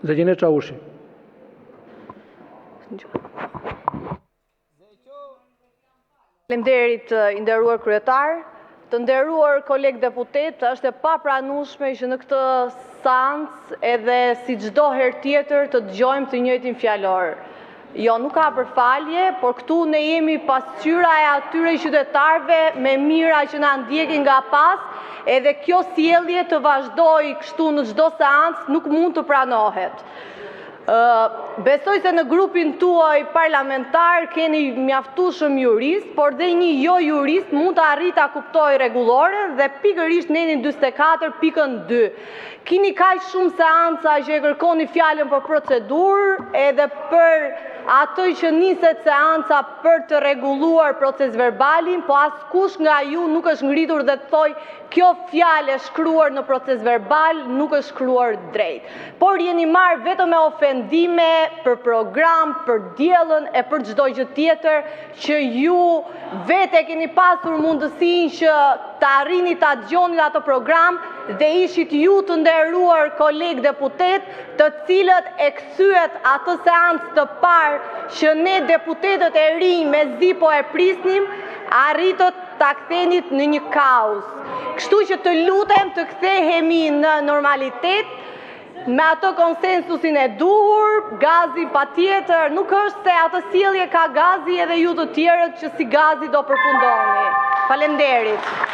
Zegjine Çaushi. Faleminderit, i nderuar kryetar! Të nderuar kolegë deputetë, Është e papranueshme që në këtë seancë, edhe si çdo herë tjetër, të dëgjojmë të njëjtin fjalor. Jo, nuk ka për falje, por këtu ne jemi pasqyra e atyre qytetarëve me mijëra që na ndjekin nga pas dhe kjo sjellje të vazhdojë kështu në çdo seancë nuk mund të pranohet. Besoj se në grupin tuaj parlamentar keni mjaftueshëm juristë, por edhe një jojurist mund të arrijë ta kuptojë Rregulloren dhe pikërisht nenin 44, pikën 2. Keni kaq shumë seanca që e kërkoni fjalën për procedurë dhe për atë që niset seanca për të rregulluar procesverbalin, por askush nga ju nuk është ngritur të thotë: kjo fjalë e shkruar në procesverbal nuk është shkruar drejt, por jeni marrë vetëm me ofendime për program, për “Diellën” e për çdo gjë tjetër, që ju vetë e keni pasur mundësinë që të arrinit ta dëgjonit atë program dhe ishit ju, të nderuar kolegë deputetë, të cilët e kthyet atë seancë të parë, që ne deputetët e rinj mezi po e prisnim, arritët ta kthenit në një kaos. Kështu që, të lutem, të kthehemi në normalitet, me atë konsensusin e duhur. Gazi patjetër, nuk është se atë sjellje ka Gazi dhe ju të tjerët që si Gazi do të përfundoni. Faleminderit!